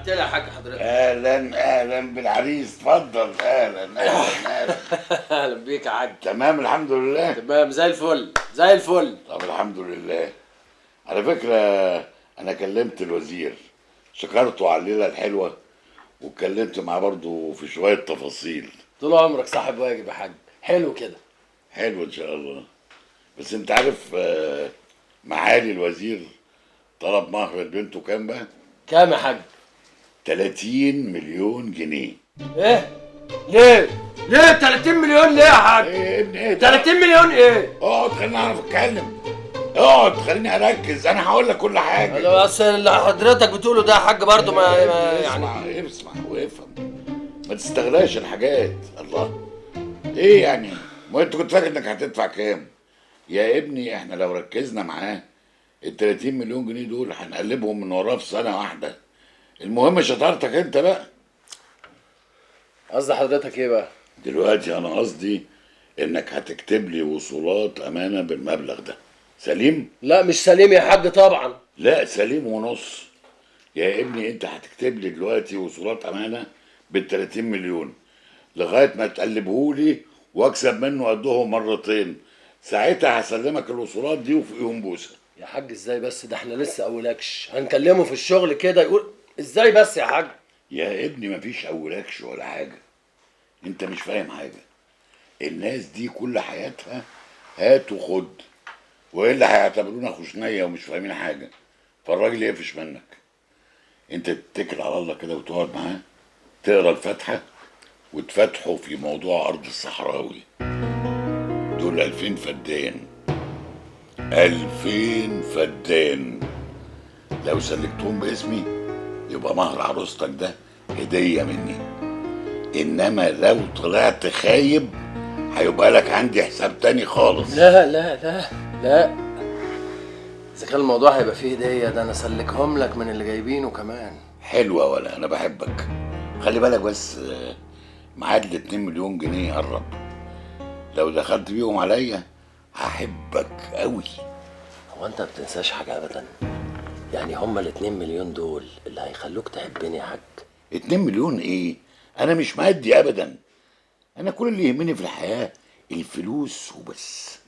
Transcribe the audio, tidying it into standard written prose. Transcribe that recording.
بعت لها حاج حضرتك. اهلا اهلا بالعريس، اتفضل. اهلا اهلا اهلا. اهلا بيك يا حاج. تمام الحمد لله. تمام زي الفل زي الفل. طب الحمد لله. على فكرة انا كلمت الوزير، شكرته على الليلة الحلوة، واتكلمت معاه برضه في شوية تفاصيل. طول عمرك صاحب واجب يا حاج. حلو كده. حلو ان شاء الله. بس انت عارف معالي الوزير طلب مهر لبنته كام بقى؟ كام يا حاج؟ 30 مليون جنيه. ايه؟ ليه؟ ليه 30 مليون ليه يا حاج؟ ايه يا ابني ايه؟ 30 مليون ايه؟ اقعد خليني اعرف اتكلم، اقعد خليني اركز، انا هقول لك كل حاجة. انا بس اللي حضرتك بتقوله ده يا حاج برضه ما يعني اسمع اسمع وافهم، ما تستغلاش الحاجات. الله، ايه يعني؟ ما انت كنت فاكر انك هتدفع كام؟ يا ابني احنا لو ركزنا معاه ال 30 مليون جنيه دول هنقلبهم من وراه في سنة واحدة. المهم شطارتك انت بقى. قصد حضرتك ايه بقى؟ دلوقتي انا قصدي انك هتكتب لي وصولات امانه بالمبلغ ده. سليم؟ لا مش سليم يا حاج طبعا. لا سليم ونص يا ابني. انت هتكتب لي دلوقتي وصولات امانه بال 30 مليون لغاية ما تقلبهولي واكسب منه قدهم مرتين، ساعتها هسلمك الوصولات دي وفوقيهم بوسه. يا حاج ازاي بس؟ ده احنا لسه اولاكش هنكلمه في الشغل كده يقول ازاي بس يا حاج؟ يا ابني مفيش اولاكش ولا حاجة، انت مش فاهم حاجة. الناس دي كل حياتها هات وخد، والا هيعتبرونا خشنيه ومش فاهمين حاجة، فالراجل يقفش منك. انت تتكل على الله كده وتقعد معاه تقرا الفاتحة وتفتحوا في موضوع ارض الصحراوي. دول 2000 فدان، 2000 فدان، لو سلكتهم باسمي يبقى مهر عروستك ده هدية مني، انما لو طلعت خايب هيبقى لك عندي حساب تاني خالص. لا لا لا لا، اذا كان الموضوع هيبقى فيه هدية ده انا سلكهم لك من اللي جايبينه كمان. حلوة ولا انا بحبك. خلي بالك بس ميعاد ال 2 مليون جنيه قرب، لو دخلت بيهم عليا هحبك قوي. هو انت ما بتنساش حاجة ابدا؟ يعني هما ال 2 مليون دول اللي هيخلوك تحبني يا حاج؟ 2 مليون ايه؟ انا مش مادي ابدا، انا كل اللي يهمني في الحياة الفلوس وبس.